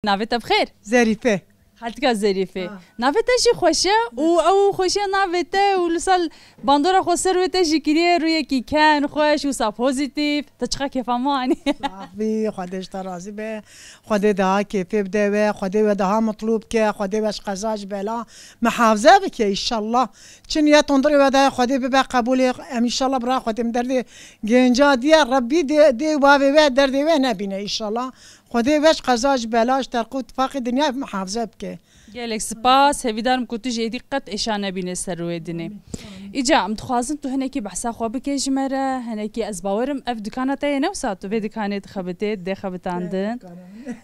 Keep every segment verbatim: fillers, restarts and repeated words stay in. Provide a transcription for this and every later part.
Navê te bi xêr? Zerîfe. Xaltika Zerîfe. Ha. Navê te jî xweş e û ew xweşiya navê te û li sal bandora xwe ser wê te jî kiriye rûyekî ken, xweş, wisa pozîtîf. Te çiqa kêfa me anî? Sax bî, Xwedê ji te razî be. Xwedê daha kêfê bide we, Xwedê we daha mitlû bike, Xwedê we ji qeza ji bela mihafize bike înşallah. Çi niyet hundirê we de ye, Xwedê bibe qebûlê. Em înşallah bira Xwedê min derdê genca diye, Rebbî dê, dê bavê we derdê we nebîne înşallah. Xwedê we ji qeza ji bela ji terq û tifaqê dinyayê mihafize bike. Gelek spas, hêvîdar im ku tu jî êdî qet êşa nebîne ser rûyê dinê. Îca, em dixwazin tu hinekî behsa xwe bike ji me re, hinekî ez bawer im ev dikana te ye ne wisa tu vê dikanê dixebitê, didê xebitandin.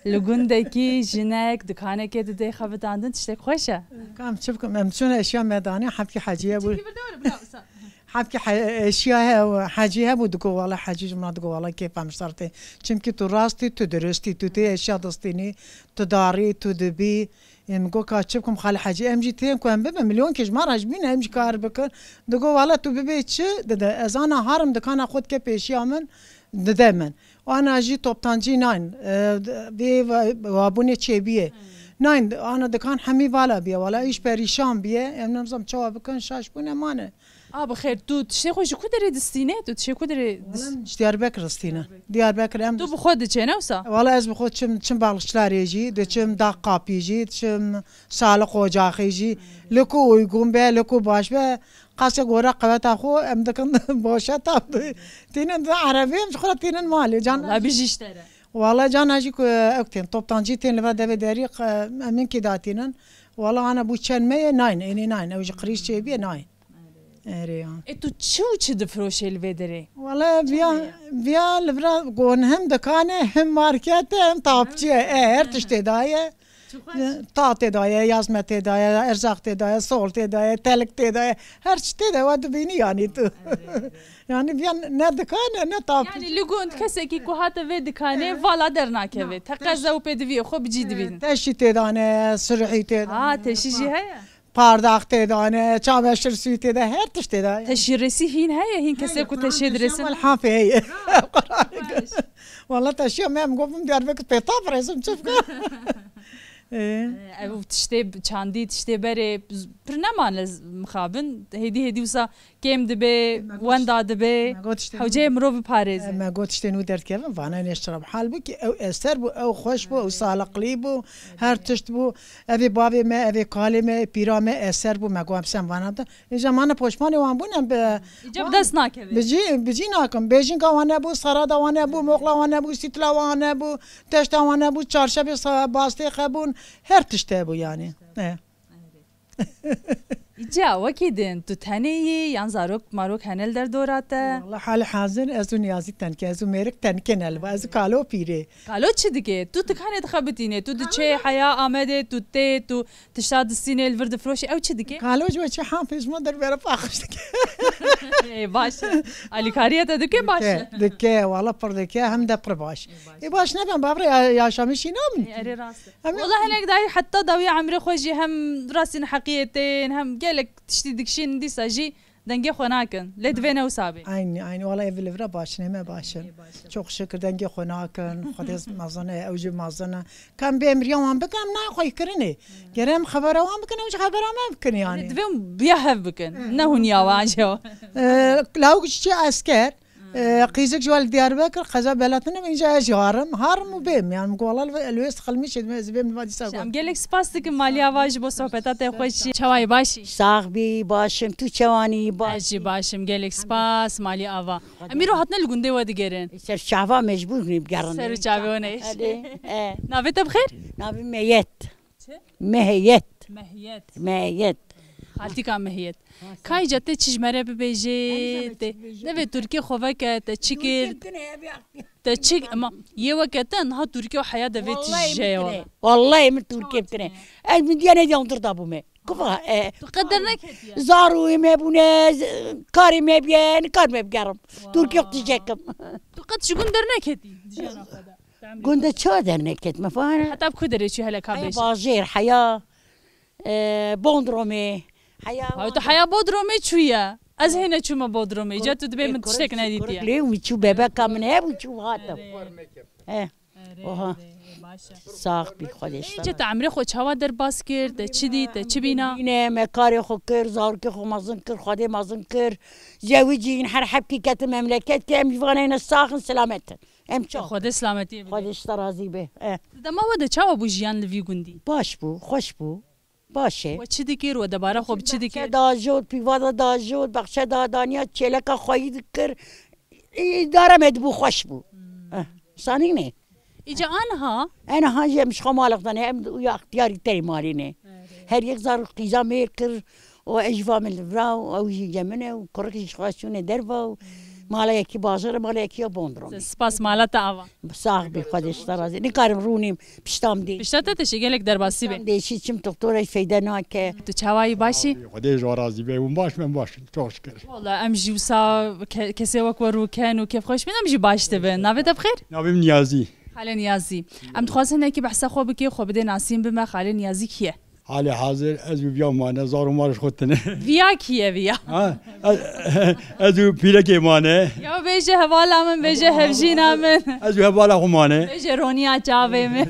Li gundekî jinek dikanekê didê xebitandin, tiştek xweş e. Kam çi bikim, em çûne eşya me danî, hebkî hecî ye bû. Çekî vir de were, bila wisa. Hebkî he-, eşya he-, hecî hebû, digo wala hecî ji min re digo wala kêfa min ji te re tê. Çimkî tu rast î, tu dirust î, tu tê eşya distînî, tu darî, tu dibî. Ê, min got ka çi bikim xalê hecî, em jî tên ku em bibin, milyonkê ji me re ji bîne, em jî kar bikin. Digo wala tu bibê çi? Dide, ez ana harim dikana xwe dike pêşiya min, dide min. Ana jî toptancî nayên, e, vê va-, wabûnê çêbûye. Nayên, ana dikan hemî vala bûye, wala îş perîşan bûye, em nizam çawa bikin, şaş bûne mane. A, bi xêr, tu tiştê xwe ji ku derê distîne? Tu tiştê ku derê dis- Wala em ji Diyarbekir distîne. Diyarbekir em Tu bi xwe diçe, ne wisa? Wala ez bi xwe çim, çim Balixçilarê jî, diçim Dağ Kapî jî, diçim Saliq Ocaxî jî. Li ku uygun be, li ku baş be, qasê gora qeweta xwe em dikin boşeta bi. Tînin di erebê em ji xwe re tînin malê. Can Wala bijî ji te re. Wala cana jî ku ew tên, toptancî tên li va devê derî, qe-, em min kî datînin. Wala ana bû çend me ye, nayne, ênê nayne, ew ji qirîş çêbûye, nayne. Erê ya. E, tu çi û çi difiroşê li vê derê? Wala viya, viya li vira gon hem dikane, hem markete, hem tapçiye. E, her tiştê daye. Çi xweş. Ta tê daye, yazme tê daye, erzaq tê daye, sol tê daye, telik tê daye. Her çi tê daye, wa dibînî yanî tu. Erê, erê. Yanî viya ne dikane, ne tapçi. Yanî li gund kesekî ku hate vê dikanê, vala dernakeve. Teqez ew pêdiviyê xwe bi cî dibînin. Teşî tê dane, sirihî tê dane. Ha, teşî jî heye? Pardax tê dane, çaveşir sûyî tê de, her tişt tê de. Teşîrêsî hîn heye, hîn kesê ku teşê dirêsin? Hafê heye. Wala teşiya me em gotim Diyarbekir pê taf resim çi bike. Ee. Ev tiştê çandî, tiştê berê pir nemane mixabin. Hêdî hêdî wisa kêm dibe, wenda dibe. Hewceyê mirov biparêze. Me got tiştên wî derdikevin, vana nêştirab hal bû ki ew eser bû, ew xweş bû, ew saliqlî bû, her tişt bû. Evê bavê me, evê kalê me, pîra me eser bû, me got em sen vana bidin. Îca mane poşmanê wan bûn, em bi Îca bi dest nakeve. Bi cî, bi cî nakim. Bêjînka wan nebû, sarada wan nebû, moxla wan nebû, sîtla wan nebû, teşta wan nebû, çarşebê sa-, bastê xebûn, her tişt hebû yanî. E. Îca wekî din, tu tenê yî, yan zarok marok hene li derdora te? Wala hal hazir ez û Niyazî tenke, ez û mêrik tenke ne li ba, ez û kalo pîrê. Kalo çi dike? Tu dikanê dixebitînê, tu diçê heya Amedê, tu tê, tu tişta distînê li vir difiroşî, ew çi dike? Kalo ji we çi hafê ji me derbere paqij dike. Ê, baş e. Alîkariya te dike, baş e. Dike, dike, wala pir dike, hem de pir baş. Ê, baş. Ê, baş nebe, bavre ya-, yaşamışî nabin. Ê, erê rast e. Em Wala hinek dayî heta dawiya emrê xwe jî hem rastî neheqiyê tên, hem gelek tiştî dikişîn dîsa jî dengê xwe nakin. Lê divê ne wisa bê. Aynî, aynî. Wala ev li vira baş in, heme baş in. Ê, baş in. Çok şükür dengê xwe nakin. Xwedê mezin e, ew jî mezin e. Ka em bê emriya wan bikin, em nayê xweykirinê. Gerek em xebera wan bikin, ew jî xebera me bikin yanî. Divê em biya hev bikin. Ne hûn ya wan jî. Ee, lawik ji çi esker. Ee, qîzik ji we li Diyarbekir, qeza Belatînê, înca ez jî harim, harim û bêm, yanî, min got, wela li wê xilmîşê dime, ez ê bêm li va dîsa got. Em gelek spas dikim, Malî Ava, ji bo sohbeta te xweş jî. Çawa yî, baş î? Sax bî, baş im, tu çewan î, baş î? Ez jî baş im, gelek spas, Malî Ava. Em îro hatine li gundê we digerin. Ser çava mecbûr bigerin. Ser çavê we ne. Hadi, e. Navê te bi xêr? Navê Meyet. Çi? Mehiyet. Mehiyet. Mehiyet. Xaltîka Mehiyet. Kayca te çi ji me re bibêjê, te, devê Tirkî xwe veke, te çi kir? Te çi, ama yê weke te niha Tirkî û heya devê tije ye wala. Wallahî min Tirkî bikine. Ez min diyane yandir da bûme. Kuva, e. Tu qet derneketiye? Zarûyê me bûne, z-, karê me biye, nikar me bigerim. Tirkî dijekim. Tu qet ji gund derneketî, dijana xwe de? Gund de ça derneket, me fahane? Heta bi ku derê çû hele ka bêje? Bajêr, heya, e, Bondromê, heya. Ha, tu heya Bodromê çûye. Ez hê neçûme Bodromê. Îca tu dibê min tiştek nedîtiye. Lê min çû bebeka min hebû, çû hatim. He. Oha. Sax bî, Xwedê ji te razî. Te emrê xwe çawa derbas kir? Te çi dît? Te çi bîna? Yine me karê xwe kir, zarokê xwe mezin kir, Xwedê mezin kir. Zewicîn, her hebkî ketin memleketê, em jî vaneyne sax in, selamet in. Em çawa? Xwedê selametiyê bide. Xwedê ji te razî be. Eh. Di dema we de çawa bû jiyan li vî gundî? Baş bû, xweş bû. Baş e. We çi dikir? We debara xwe bi çi dikir? Baxçe diajot, pîva de diajot, baxçe da daniya, çêleka xweyî dikir. Îdare me dibû, xweş bû. Hmm. Eh, sanî ne? Îca aniha? Aniha jî em ji xwe malek de ne, em uya extiyarî terî malê ne. Her yek zar qîza mêr kir, û ez jî va min li vira, û ew jî ge min e, û kurik jî xwe çûne derve, û mala yekî bajar e, mala yekî ya bondro me. Spas, mala te ava. Sax bî, Xwedê ji te razî. Nikarim rûnîm, pişta min dê. Pişta te tişî gelek derbasî be. Pişta min dêşî, çim doktora feyde nake. Tu çawayî, başî? Xwedê ji we razî be. Hûn baş, em baş in. Çok şükür. Wala em jî wisa ke-, kesê wek we rûken û kêfxweş bin, em jî baş dibin. Navê te bi xêr? Navê min Niyazî. Xalê Niyazî. Em dixwazin hinekî behsa xwe bikê, xwe bidê nasîn bime. Xalê Niyazî kî ye? Halê hazir ez û viya mane, zar û mar ji xwe tine. Viya kî ye viya? Ha? Ez, ez û pîrekê mane. Ya bêje hevala min, bêje hevjîna min. Ez û hevala xwe mane. Bêje roniya çavê min.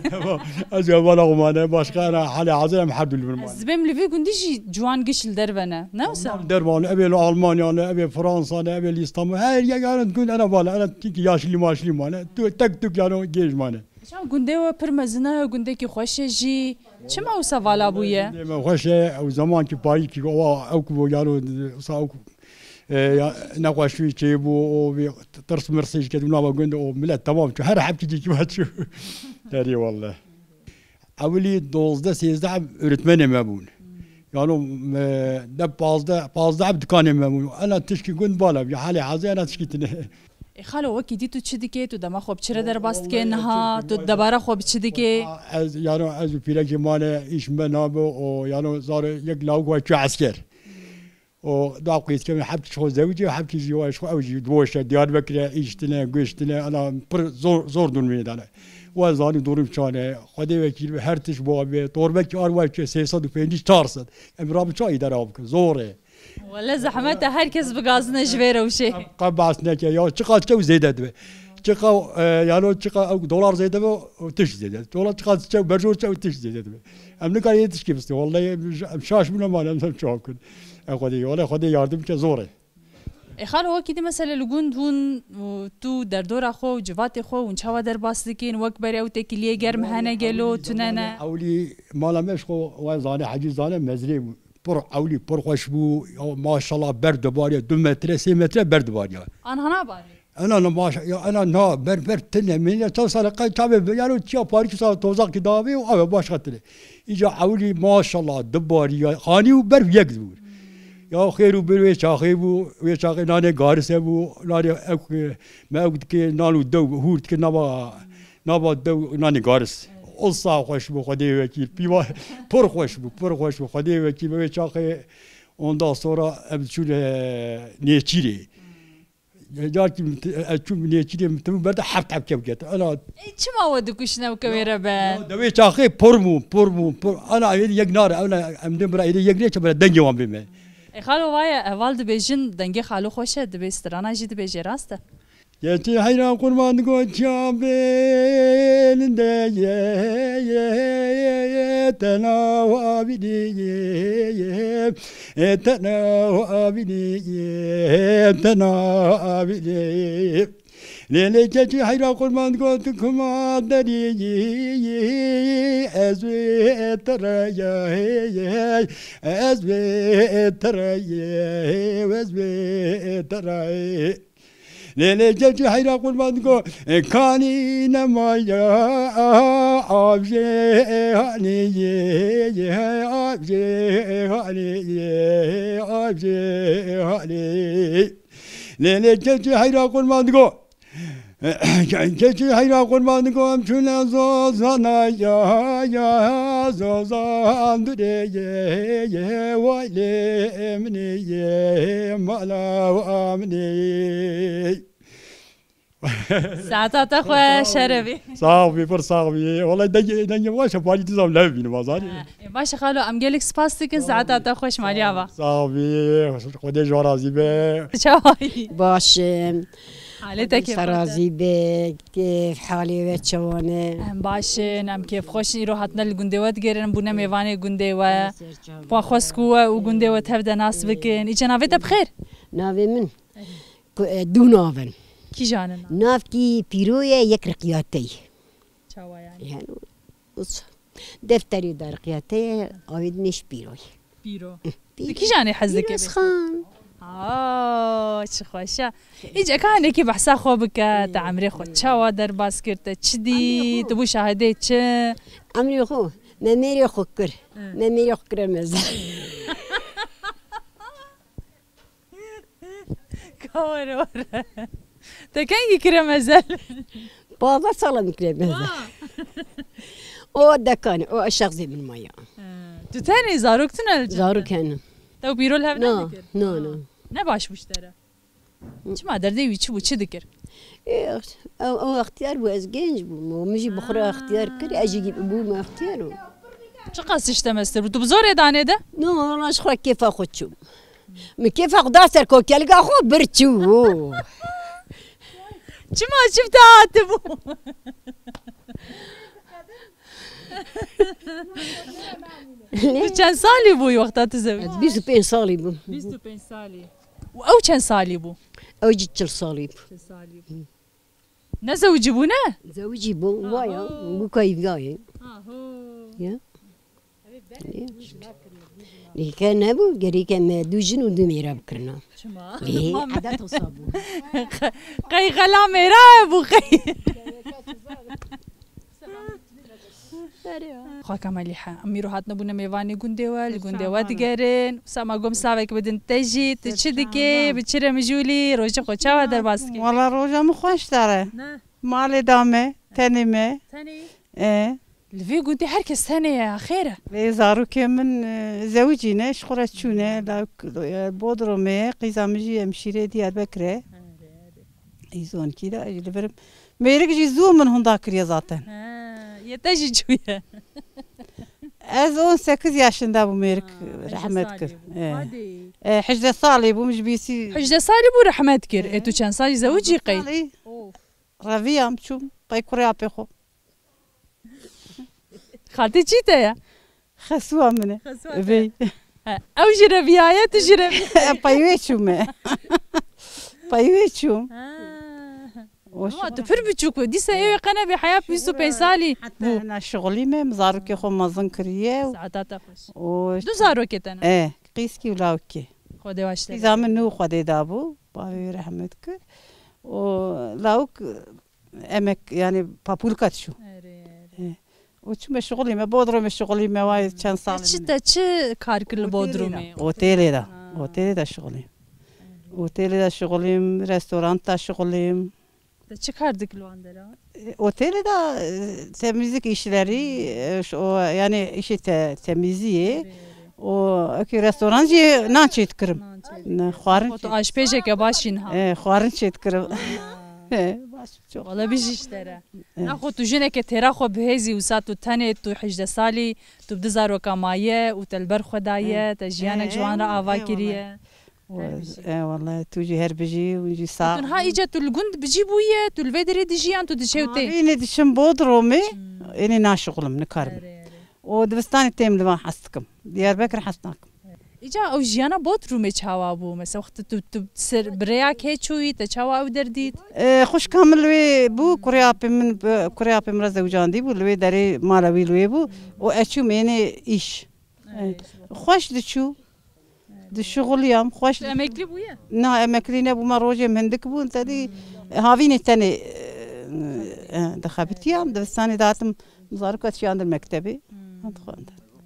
Ez û hevala xwe mane. Başqa ena halê hazir em her du li vir mane. Ez dibêm li vî gundî jî ciwan giş li derve ne. Ne wisa? Derve ne, evê li Almanya ne, evê Fransa ne, evê li Îstanbul. Her yek ena gund ena vala, ena tîkî yaşlî maşlî mane. Tu, tek tuk yano gêj mane. Şam gundê we pir mezin e, gundekî xweş e jî. Çima wisa vala bûye? Gundê me xweş e, ew zemankî parîkî, owa ew ku bû yaro, wisa ew ku, e, ya, nexweşî çêbû, o vê tirs mirsê jî ketibû nava gund, o milet temam çû, her hebkî cîkî ve çû. Derî welle. Ewilî dozdeh sêzdeh öğretmenê me bûn. Yano, e, de pazdeh, pazdeh dikanê me bûn. Ena tişkî gund vala bî, halê hazir ena tişkî tine. Ê xalo, wekî dî tu çi dikê? Tu dema xwe bi çi re derbas dikê niha? Tu debara xwe bi çi dikê? Ez, yano, ez û pîrekê mane, îş me nabe, o, yano, zaro yek lawik we çû esker. O, da qîzke min hebkî ji xwe zewicî, hebkî jî wa ji xwe, ew jî diboşe, Diyarbekir'e, îş tine, guş tine, ana pir zor, zor durumê dane. We zanî durum çane, Xwedê wekîl be, her tişt bo be, torbekî ar we çe sê sed û pêncî, çar sed. Em rabin ça îdare bikin, zor e. Wele zehmet e, her kes bigazine ji vê rewşê. Qe behs neke ya, çiqas çew zêde dibe. Çiqa, e, yano çiqa ew dolar zêde be, tişt zêde. Dolar çiqas çew, berjor çew, tişt zêde dibe. Em nikarin yê tişkê bistê. Wallahî em şaş bûne mane, em çawa bikin. E Xwedê, wele Xwedê yardim ke, zor e. E xalo, wekî dî mesele li gund hûn, û tu derdora xwe û civatê xwe hûn çawa derbas dikin? Wek berê ew têkiliyê germ hene gelo, tune ne? Ewlî mala me ji xwe, we zane, Hecî zane, mezrê bû. Pir ewlî, pir xweş bû. Ya maşallah, ber dibariya, du metre, sê metre ber dibariya. Anha nabarê? Ena na maşa-, ya ena na ber, ber tine, min ya çend sale qey çavê be, yano çiya parî çi sale tozak ki davê û ave başka tine. Îca ewlî maşallah dibariya, xanî û ber yek dibûr. Ya xêr û bir wê çaxê bû, wê çaxê nanê garise bû, nanê ew, me ew dikê nan û dew hûr dikê nava, nava dew nanê garis. Olsa xweş bû, Xwedê wekîl. Pîva pir xweş bû, pir xweş bû. Xwedê wekîl, wê çaxê ondan sonra em çûne Nêçîrê. Carkî min ti-, ez çûm Nêçîrê, min tim berde heft heb kev ket. Ela. Ê, çima we dikuşine ew kewê re be? Ya, dewê çaxê pir bû, pir bû, pir. Ana êdî yek nare, ewna em dê bira êdî yek nêçe bira dengê wan bê me. Ê, xalo, vaye, heval dibêjin, dengê xalo xweş e, dibê strana jî dibêje, rast e? Keçî heyra qurban goçya bên de ye, ye, ye, ye, tena wa bînî ye, ye, e, tena wa bînî ye, tena wa bînî. Lê, lê keçî heyra qurban got kuma derî, ez wê tere ye, ez wê tere ye, ez wê tere ye. Lê, lê keçî heyra qurban go, e, kanî nemaya, avjê hanî ye, avjê hanî ye, avjê hanî. Lê, lê keçî heyra qurban go, keçî heyra qurban go, em çûne zozana ya, ya, zozan durê ye, ye, way lê min ê ye, mala min ê. Saeta te xweş, şerevî. Sax bî, pir sax bî. Wallahî dengê, dengê xweş e, parî dizam lev bînim, zanî. Ê, baş e xalo, em gelek spas dikin, saeta te xweş, maliya va. Sax bî, Xwedê ji we razî be. Çawayî? Baş im. Alê te kêf Xwedê te razî be, kêf halê we çawan e? Em baş in, em kêfxweş in. Îro hatine li gundê we digerin, bûne mêvanê gundê we. Xwe xwest ku we û gundê we tev de nas bikin. Î cenavê te bi xêr? Navê min ku, e, du nav in. Kîjan in? Navkî Pîro ye, yek Riqiyatey. Çawa yani? Yani, us-, defterê de Riqiyatey ye, avê din ê ji Pîro ye. Pîro. Pîro. Tu kîjanê hez dikî? Pîrozxan. Aa, çi xweş e. Îca ka hinekî behsa xwe bike, te emrê xwe çawa derbas kir, te çi dî, tu bû şahidê çi? Emrê xwe, me mêrê xwe kir. Hı. Me mêrê xwe kire mezin. Ka were were. Te kengî kire mezel? Pazdeh sala min kire mezel. Wa. O dekan, o eşexzê min maya. He. Tu tenê zarok tune li cem te? Zarok hene. Te û Pîro li hev Na, nedikir? Na, na. Ne baş bû ji te re? Çima derdê wî çi bû, çi dikir? Ê, ew, ew extiyar bû, ez genc bûm. Min jî bi xwe re extiyar kir, ez jî bûm extiyar û. Çiqas tişt te mestir bû? Tu bi zorê danê de? No, wala ji xwe kêfa xwe çûm. Min kêfa xwe da ser kokelika xwe bir çû. Çima çi bi te hatibû? Tu çend salî bû wexta tu zewicî? Ez bîst û pênc salî bûm. Bîst û pênc salî. Û ew çend salî bû? Ew jî çil salî bû. Çil salî bû. Ne zewicî bû, ne? Zewicî bû, Aha. Waya, bû kayviyayê. Aho. Ya. Lêke nebû, gerîke me du jin û du mêra bikirina. Çima? Lê edet wisa bû. Qey xela mêra bû, qey. Xaka Melîhe, em îro hatine bûne mêvanê gundê we, li gundê we digerin. Wisa ma gom savek bidin te jî, tu çi dikê, bi çi re mijûlî, rojê xwe çawa derbas dikî? Wala roja min xweş dare. Ne? Malê da me, tenê me. Tenê? E. Li vê gundê her kes tenê ye, ya xêr e? Lê zarokê min, e, zewicî ne, ji xwe re çûne, lawik, e, Bodrumê, qîza min jî hemşîrê Diyarbekir e. Erê, erê. Î zonkî de, ez jî li vir im. Mêrik jî zû min hunda kiriye zaten. He, yê te jî çûye. Ez on sekiz yaşında bûm mêrik Ha, rehmet kir. Hejde salî bû. E. Hadi. E, hejde salî bûm ji bîsî. Hejde salî bû rehmet kir. E, tu çend salî zewicî qey? Salî. Of. Reviyam çûm, qey kurê apê xwe. Xaltî çî te ye? Xesuwa min e. Xesuwa te. Vey. He, ew jî reviyaye, tu jî reviyaye. Pey wê çûme. Pey wê çûm. Ha. O Ama tu şixul- pir biçûk bû. Dîsa ew qene bê heya bîst û pênc salî Heta bû. Hena şixulî me, zarokê xwe mezin kiriye. Saeta te xweş. O Du zarokê te ne? E, qîskî û lawikê. Xwedê waşte. Qîza min nû Xwedê dabû. Bavê wê rehmet kir. O lawik emek, yani papulka dişo. Erê, erê. E. O çime şixulî me, Bodrumê şixulî me, vay çend sal Te çi, min. Te çi kar kir li Otelê Bodrumê? Da. Otelê da. Ha. Otelê da şixulîm. Otelê da şixulîm, restorant da şixulîm. Te çi kar dikir li wan dera? E, otelê da, e, temizlik işleri, e, şu, o, yani işi te-, temizliği. Erê, erê. O, ki restoran jî nan çêdikirim. Nan çêdikirim. Ne, xwarin O tu çê- aşpêjeke baş in ha. E, xwarin çêdikirim. Ha. E, baş çok. Wala bijî ji te re. E. Naxwe tu jineke têra xwe bihêzî wisa tu tenê, tu hejdeh salî, tu bi du zaroka maye û te li ber xwe daye, E. te jiyanek ji wan re E, ava e, kiriye. wallahî. Her bijî. E, wallahî, tu jî her bijî, hûn jî sax. Tu niha îca tu li gund bijî bûye, tu li vê derê dijî yan tu diçe û tê? Navînê diçim Bodromê, Hmm. ênê naşixulim, nikarim. Erê, erê. Û dibistanê têm li van hez dikim. Diyarbekir hez nakim. Îca ew jiyana Bodrumê çawa bû? Mesela wextê tu, tu ser bi rêya kê çûyî, te çawa ew derdît? E, xwişka min li wê bû, kurê apê min, kurê apê min re zewicandî bû, li wê derê mala wî li wê bû. Û ez çûm ênê îş. Erê, E, ji bo. Xweş diçû. Dişixuliyam, xweş. Tu emeklî bûye? Na, emeklî nebûma, rojê min hindik bûn, te dî havînê tenê, e, e, dixebitiyam, dibistanê datim, zarok çiyandir mektebê. Hmm.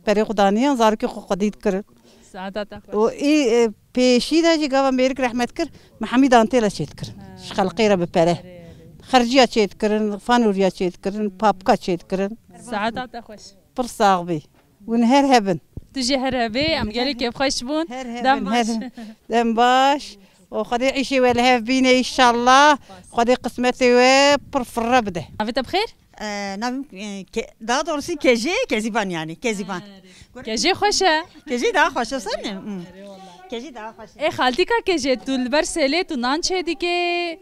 Perê xwe daniyan, zarokê xwe xwedî dikirin. Saeta te xweş. Û î, e, pêşî de jî gava mêrik rehmet kir, me hemî dantêla çêdikirin. Ha. Ji xelqê re bi pere. Erê, erê. Xerciya çêdikirin, fanûriya çêdikirin, papika çêdikirin. Saeta te xweş. Pir sax bî. Hûn her hebin. Tu jî her hebê, em gelek kêfxweş bûn. Her hebin, Dem baş. her dem baş. O Xwedê îşê we li hev bîne înşallah. Xwedê qismetê we pir firre bide. Navê te bi xêr? Ee, navim, e, Ke-, daha doğrusu Kejê, Keziban yani, Keziban. Kejê xweş e. Kejê daha xweş e, sen ne? Hı. Kejê daha xweş e. Ê xaltîka Kejê, tu li ber sêlê tu nan çê dikê? He.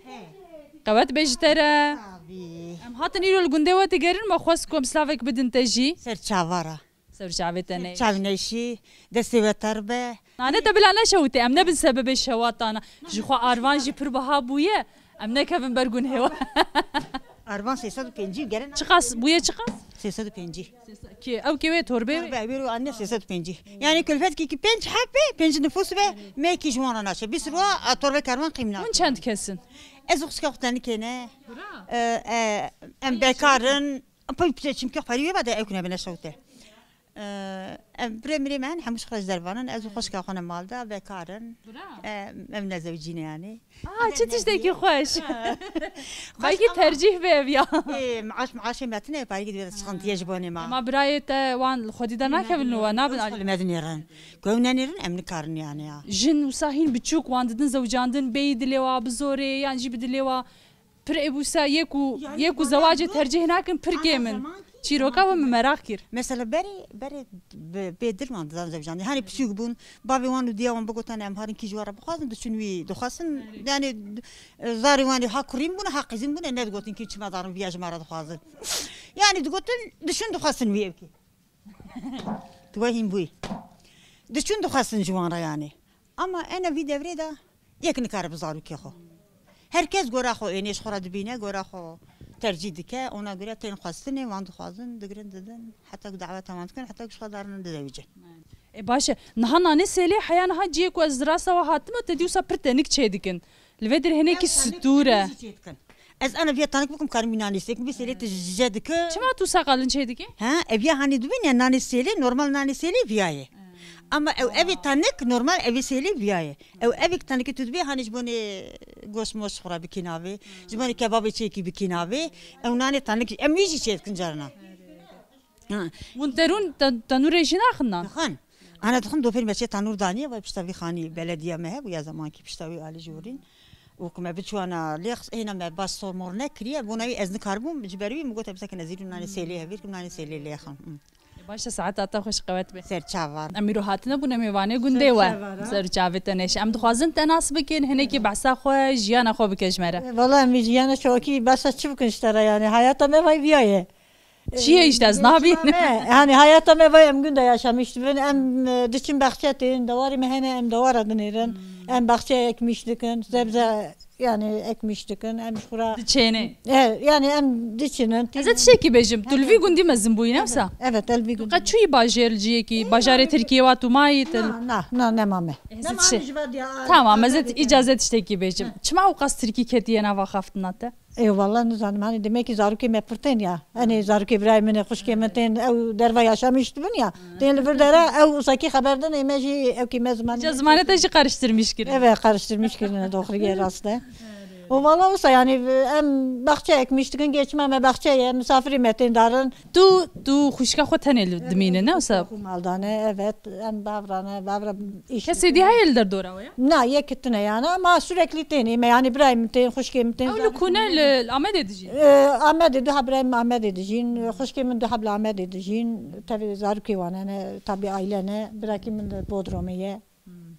Qewet be ji te re. Abî. Em hatin îro li gundê we digerin, me xwest ku em slavek bidin te jî. Ser çava re. Ser çavê te ne. Çav neşî, destê we ter be. Nane te bila neşewitê, em nebin sebebê şewatana. Ji xwe arvan jî pir biha bûye. Em nekevin ber gunhê we. Arvan sê sed û pêncî gere. Çiqas bûye, çiqas? Sê sed û pêncî. Ki ew kê wê torbê wê? Be, wê ro anne sê sed û pêncî. Yani külfet ki, ki pênc heb be, pênc nifus be, me ki ji wan re naçe. Bîst rwa, a, torbe kervan qîm naçe. Hûn çend kes in? Ez û xwişka xwe tenike ne. Bira. E, e, em bekar in. Pey piçe çimkî xwerî wê bade ew kune bine şewte. Em birê mirê me hene, hemû ji xwe ji dervan in. Ez û xwişka xwe ne mal de, bekar in. Bira. Em, em nezewicî ne yani. Aa, çi tiştekî xweş. Belkî tercîh be ev ya. Ê, maaş, maaşê me tine, parî divê de sıkıntıya ji bonê ma. Ma birayê te wan li xwedî de nakevin û we nabin alî. Li me dinêrin. Ku ew nenêrin, em nikarin yani ya. Jin wisa hîn biçûk wan didin zewicandin, bêyî dilê wa bizorê, yan jî bi dilê wa pir ê bûsa yê ku, yê ku zewacê tercîh nakin, pir kêm in. Çîroka we min meraq kir. Mesela berê, berê bi, bê dil wan didan zewicandin. Hani piçûk bûn, bavê wan û diya wan bigotan em harin kî ji we re bixwazin, diçin wî dixwestin. Yani, zarê wan ê ha kurîn bûne, ha qîzîn bûne, nedigotin kî çima darin viya ji me re dixwazin. Yani digotin, diçin dixwestin wî ew kî. Tu we hîn bûyî. Diçin dixwestin ji wan re yani. Ama ena vî devrê de yek nikare bi zarokê xwe. Her kes gora xwe ênê ji xwe re dibîne, gora xwe tercîh dike. Ona göre tên xwestinê, wan dixwazin, digirin didin. Heta ku daweta wan dikin, heta ku ji xwe darin dizewicin. E, baş e. Niha nanê sêlê heya niha ciyê ku ez rasta we hatime, te dî wisa pir tenik çêdikin. Li vê dir hinekî stûr e. Ez ana viya tanik bikim, karim wî nanê sêlê, bi sêlê tu ji je dike. Çima tu wisa qalin çêdikî? He, ev ya hanî dibîne nanê sêlê, normal nanê sêlê viya ye. Ama ew evê tanik, normal evê sêlê viya ye. Ew evê tanikê tu dibê hanî ji bonê goş moş xwe re bikî navê, ji bonê kebabê çêkî bikî navê. Ew nanê tanik, em wî jî çêdikin carna. Ha. Hûn derûn te-, tenûrê jî naxin nan? Dixin. Ana dixin dopêr me çê tenûr daniye, vay pişta vî xanî belediya me hebû ya zemankî pişta wî alî jorîn. Û ku me biçûana lêx, hêna me baş sor mor nekiriye, bona wî ez nikaribûm, ji ber wî min gote bisekin ez îro nanê sêlê hevîr kim, nanê sêlê lêxim. Hı. E, baş e, saeta te xweş, qewet be. Ser çava. Em îro hatine bûne mêvanê gundê we. Ser çava. Ser çavê te neşe. Em dixwazin te nas bikin, hinekî behsa xwe, jiyana xwe bike ji me re. E, valla em jiyana çawkî behsa çi bikin ji te re yani. Hayata me vay viya ye. Çi ye işte, ez nabînim. Geçma me, yani hayata me vay em gunda yaşamış dibin, em, e, diçin baxçe tên, dewarê me hene, em dewara dinêrin, em baxçe ekmiş dikin, sebze yani ekmiş dikin, em ji xwe re. Diçênê. E, yani em diçinin. Ez ê tiştekî bêjim, tu li vî gundî mezin bûyî, ne wisa? Evet, el vî gundî. Tu qet çûyî bajêr li ciyekî, bajarê Tirkiyê wa tu mayî, tu. Na, na, na, nema me. Ez ê tişte-, tamam, ez ê îcazet tiştekî bêjim. Çima ew qas Tirkî ketiye nava xaftina te? Ê, wala nizanim, hani demek ki zarokê me pir tên ya. Hani zarokê birayê min ê, xwişkê min tên, ew derva yaşamîş dibin ya. Tên li vir dera, ew wisa kî xeber din, ê me jî ew kî me zimanê. Ca zimanê te jî qariştirmîş kirin. Evet, qariştirmîş kirin, doğru ye, rast e. O wala wisa yani em baxçe ekmiş dikin, geçma me baxçe ye, misafirê me tên darin. Tu, tu xwişka xwe tenê li dimîne, ne wisa? Xwe maldane, evet, em bavrane, bavra iş. Kesê dî heye li derdora we ya? Na, yek tune yani, ama sürekli tên, me yani birayê min tên, xwişkê min tên. Ew li ku ne, li, li Amedê dijîn? E, Amedê, du heb birayê min Amedê dijîn, xwişkê min du heb li Amedê dijîn, tabi zarokê wan hene, tabi aile ne, birakî min li Bodrumê ye.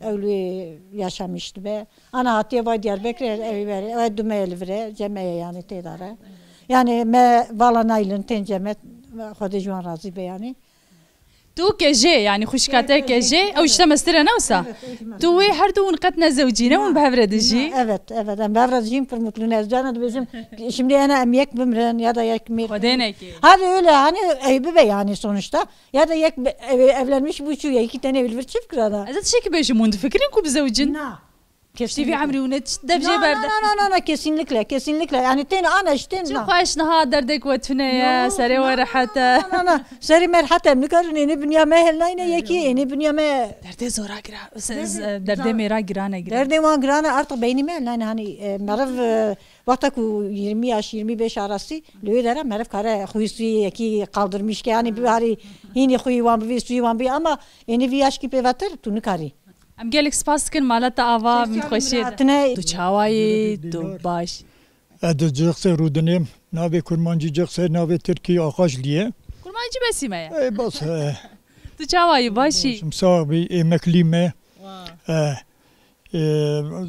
Ew li yaşamîş dibe. Ana hatiye vay Diyarbekirê, ew ê berê, ew ê dumeye li vir e, cemeye yani tê dare. Yani me vala naylin tên cemet, Xwedê ji wan razî be yani. Tu kejê, yani xwişka te kejê, ew ji te mestir e, ne wisa? Evet, evet, evet. Tu wê her du hûn qet nezewicîne, hûn bi hev re dijî? Evet, evet, em bi hev re dijîn, pir mutlu ne. Ez carna dibêjim, şimdi ena em yek bimrin ya da yek mir. Xwedê neke. Hadi öyle, hani ey bibe yani sonuçta. Ya da yek be-, ev-, evlenmiş bû çû, yekî tenê li vir çi fikira da? Ez ê tiştekî bêjim, hûn difikirin ku bizewicin? Na. Piştî vî emrî hûn ê tişt dev jê berde? Na, na, na, na, kesinlikle, kesinlikle. Yani tên ana ji tên na. Çi xweş niha derdek we tune ye, serê we rehet e. Na, na, na. Serê me rehet e. Em nikarin ênê binya me hel nayne yekî, ênê binya me. Derdê zora gira, se-, derdê, derdê mêra giran e, giran. Derdê wan giran e, artık beynî me hel nayne. Hani, e, meriv, e, Wexta ku yirmi yaş, yirmi beş arastî, li wê dera meriv kare xwî swî yekî qaldırmış ke, yani biharî hînî xwî wan bivî, swî wan bivî, ama ênî vî yaşkî pêvetir tu nikarî. Em gelek spas dikin, mala te ava, min xweşiyê de. Tu çawa yî, tu baş? Ez di Cixsê rûdinêm, navê Kurmancî Cixsê, navê Tirkî Axaçlî ye. Kurmancî besî me ye. Ey, bas, e. Tu çawa yî, baş î? Başim, sax bî, emeklî me. Wa. E, E,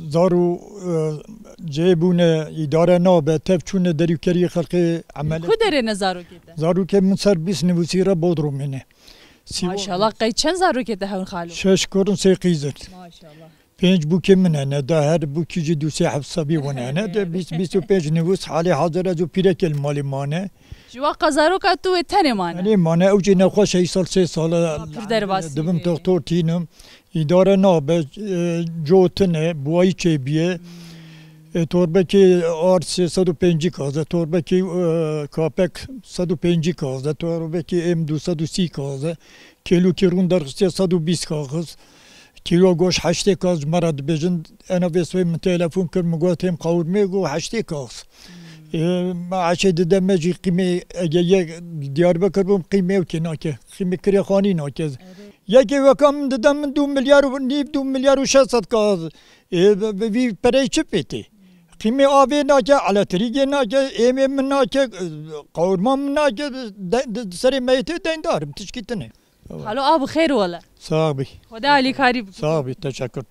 zaro, e, cê bûne, îdare nabe, tev çûne derî û keriyê xelkê emele. Ku derê ne zarokê te? Zarokê min ser bîst nivîsî re Bodrumê ne. Sîwa- Maşallah, qey çend zarokê te hewn xalo? Şeş kurn, sê qîzin. Maşallah. Pênc bûkê min hene, da her bûkî jî du sê heft sebî wan hene. De bîst, bîst û pênc nivîs halê hazir ez û pîrekê li malê mane. Ji wa qazaroka tu wê tenê mane? Tenê mane, ew jî nexweş e, îsal sê sal e. Ha, pir derbasî dibim bê. Doktor tînim. Îdare nabe, e, cotine, buwayî çêbiye. Hmm. E, torbekê ard sê sed û pêncî kaxe, torbekê, e, kapek sed û pêncî kaxe, torbekê êm du sed û sî kaxe. Kîlokê rûn derxistiye sed û bîst kaxe. Kîlo goş heştê kaxe ji me re dibêjin. Ena vê sibê min telefon kir, min got, "Êm qawirmê?" Got, "Heştê kaxe." E, me eşê dide me jî qîmê, ege yek Diyarbekir bûm, qîmê ew kê nake. Qîmê kirêxanî nake. Erê. Yekê weka min dide min du milyar û nîv, du milyar û şeş sed kaxe. E, bi, bi vî pereyê çi pê tê? Qîmê avê nake, eletrîgê nake, êmê min nake, qawirma min nake, de, de, serê meyetê deyndar im, tişkî tune. Xalo, a bi xêr wele. Sax bî. Xweda alîkarî bike. Sax bî, teşekkür.